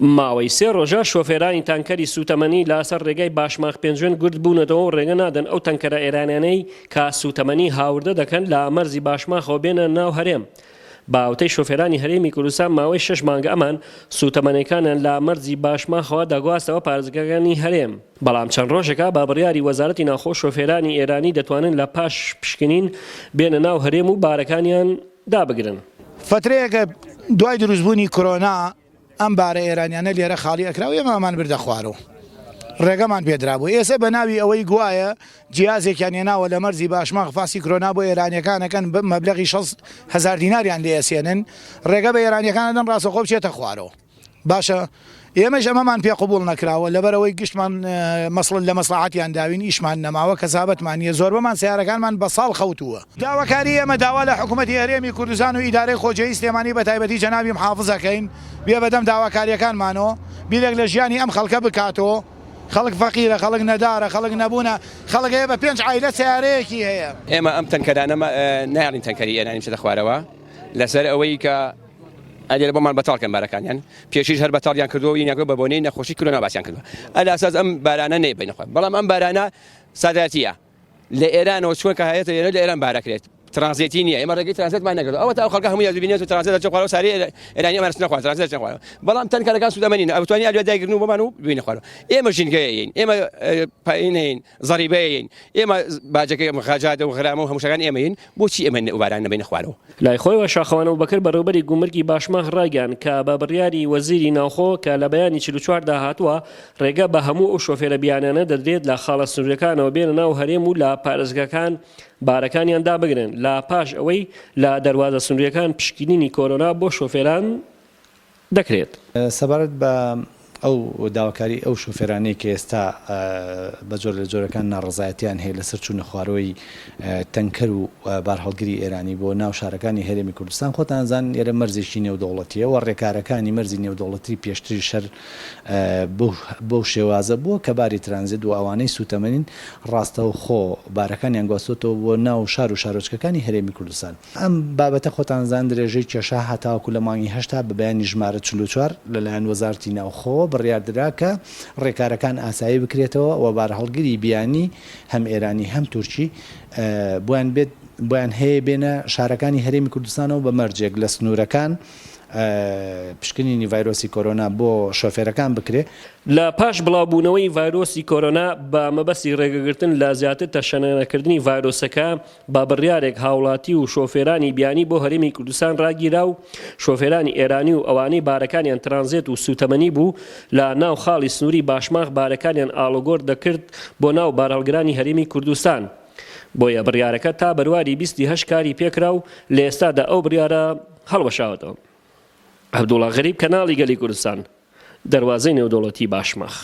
ماوەی سێ ڕۆژە شۆفێرانی تانکەری سووتەمەنی لەسەر ڕێگای باشماخ پێنجوێن گرد بوونەتەوە و ڕێگە نادەن ئەو تەنکەرە ئێرانیانەی کە سووتەمەنی هاوردە دەکەن لە مەرزی باشماخەوە بێنە ناو هەرێم. بە وتەی شۆفێرانی هەرێمی کوردستان ماوەی شەش مانگە ئەمان سووتەمەنیەکانیان لە مەرزی باشماخەوە دەگواستەوە پارێزگاکانی هەرێم، بەڵام چەند ڕۆژێکە بە بڕیاری وەزارەتی ناوخۆ شۆفێرانی ئێرانی دەتوانن لە پاش پشکنین بێنە ناو هەرێم و بارەکانیان دابگرن. فەترەیەکە دوای دروستبوونی کرۆنا ئەم بارە ئێرانیانە لێرە خاڵی ئەکرا و ئێمە ئەمان بردە خوارەوە ڕێگەمان پێدرابوو ئێسە بە ناوی ئەوەی گوایە جیازێکیان هێناوە لە مەرزی باشماخ فاسی کرۆنا بۆ ئێرانیەکان ئەکەن بە مەبلەغی 6 هەزار دیناریان لێ ئەسێنن ڕێگە بە ئێرانیەکان ئەدەن ڕاستەوخۆ بچێتە خوارەوە باشە ئێمەش ئەمەمان پێ قبوڵ نەکراوە لەبەرئەوەی گشتمان مەسڵ لە مەسڵەحەتیان داوین ئیشمان نەماوە کەسابەتمان نیە زۆربەمان سەیارەکانمان بە ساڵ خەوتووە. داواکاری ئێمە داوا لە حکومەتی هەرێمی کوردستان و ئیدارەی خۆجێی سلێمانی بە تایبەتی جەنابی محافز ئەکەین بێ بەدەم داواکاریەکانمانۆ بیرێک لە ژیانی ئەم خەڵکە بکاتۆ خەڵک فەقیرە خەڵک نەدارە خەڵک نەبوونە خەڵک هەیە بە پێنج عایلە سەیارەیەکی هەیە. ئێمە ئەم تەنکەرانە نایەڵین تەنکەری ئێرانی بچێتە خوارەوە لەسەر ئەوەی کە ئەگەر بۆمان بەتاڵ کەن بارەکانیان پێشیش هەر بەتاڵیان کردووە و یانکۆ بە بۆنەی نەخۆشی کۆرۆنا باسیان کردووە ئەلاساس ئەم بارانە نەیبینە خۆ بەڵام ئەم بارانە ساداتیە لە ئێرانەوە چۆن کە هەیە ئێرە لە ئێران بارەکرێت ترانزێتی نییە ئێمە ڕێگەی ترانزێتمان نەکردو ئەوە تا ئەو خەڵکە هەموو ببینێت و ترانزێت دەچێت خوارەوە ساری ئێرانی ئەمانە چنە خوارەوە ترانزێت دەچنە خوارەوە بەڵام تەنکەرەکان سوودەمەنین ئەوتوانی ئەلوێ دایگرن و بۆمان و ببینە خوارەوە ئێمە ژینگەیەین ئێمە پاینەین زەریبەیەین ئێمە باجەکەی خاجاتە و غرامە و هەموو شتەکان ئێمەین بۆچی ئێمە ئەوباران نەبەینە خوارەوە؟ لای خۆیەوە شاخەوان ئەبوبەکر بەڕێوبەری گومرگی باشماخ ڕایگەیاند کە بە بڕیاری وەزیری ناوخۆ کە لە بەیانی 44 دا هاتووە ڕێگە بە هەموو ئەو شۆفێرە بیانیانە دەدرێت لە خاڵە سنووریەکانەوە بێنە ناو هەرێم و لە پارێزگاکان بارەکانیان دابگرن لە پاش ئەوەی لە دەروازە سنووریەکان پشکنینی کۆرۆنا بۆ شۆفێران دەکرێت. سەبارەت بە ئەو داواکاری ئەو شۆفێرانەی کە ئێستا بە جۆرە لە جۆرەکان ناڕەزایەتیان هەیە لەسەر چوونە خوارەوەی تەنکەر و بارهەڵگری ئێرانی بۆ ناو شارەکانی هەرێمی کوردستان، خۆتان ئەزانن ئێرە مەرزێکی نێودەوڵەتییە و ڕێکارەکانی مەرزی نێودەوڵەتی پێشتریش هەر بەو شێوازە بووە کە باری ترانزێت و ئەوانەی سووتەمەنین ڕاستەوخۆ بارەکانیان گواستۆتەوە بۆ ناو شار و شارۆچکەکانی هەرێمی کوردستان. ئەم بابەتە خۆتان ئەزانن درێژەی کێشا هەتاوەکو لە مانگی هەشتا بە بەیانی ژمارە 44 لەلایەن وەزارەتی ناوخۆوە بڕیاردرا کە ڕێکارەکان ئاسایی بکرێتەوە و بارهەڵگری بیانی هەم ئێرانی هەم تورکی بۆیان بێت بۆیان هەیە بێنە شارەکانی هەرێمی کوردستانەوە بە مەرجێک لە سنوورەکان پشکنینی ڤایرۆسی کۆرۆنا بۆ شۆفێرەکان بکرێ. لە پاش بڵاوبوونەوەی ڤایرۆسی کۆرۆنا بە مەبەستی ڕێگەگرتن لە زیاتر تەشەنەکردنی ڤایرۆسەکە بە بڕیارێک هاوڵاتی و شۆفێرانی بیانی بۆ هەرێمی کوردستان ڕاگیرا و شۆفێرانی ئێرانی و ئەوانەی بارەکانیان ترانزێت و سوتەمەنی بوو لە ناو خاڵی سنووری باشماخ بارەکانیان ئاڵوگۆر دەکرد بۆ ناو بارهەڵگرانی هەرێمی کوردستان بۆیە بڕیارەکە تا بەرواری 20 ی هەشت کاری پێکرا و لە ئێستادا ئەو بڕیارە هەڵوەشاوەتەوە. عەبدوڵا غەریب کەناڵی گەلی کوردستان دەروازەی نێودەوڵەتی باشماخ.